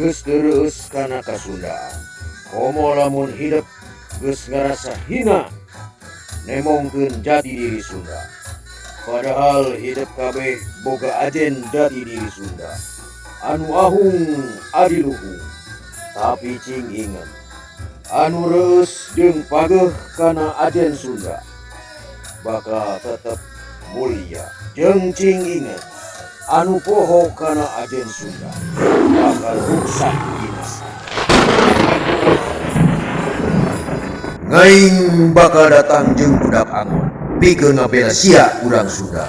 Geus teu reueus kana kasundaan. Komo lamun hidep geus ngarasa hina nemongkeun jati diri Sunda. Padahal hidep kabeh boga ajen jati diri Sunda anu ahung adiluhung. Tapi cing inget, anu reueus jeung pageh kana ajen Sunda bakal tetep mulia. Jeung cing inget, anu poho kana ajen Sunda bakal ruksak binasa. Ngaing bakal datang jeung budak angon pikeun ngabela sia urang Sunda.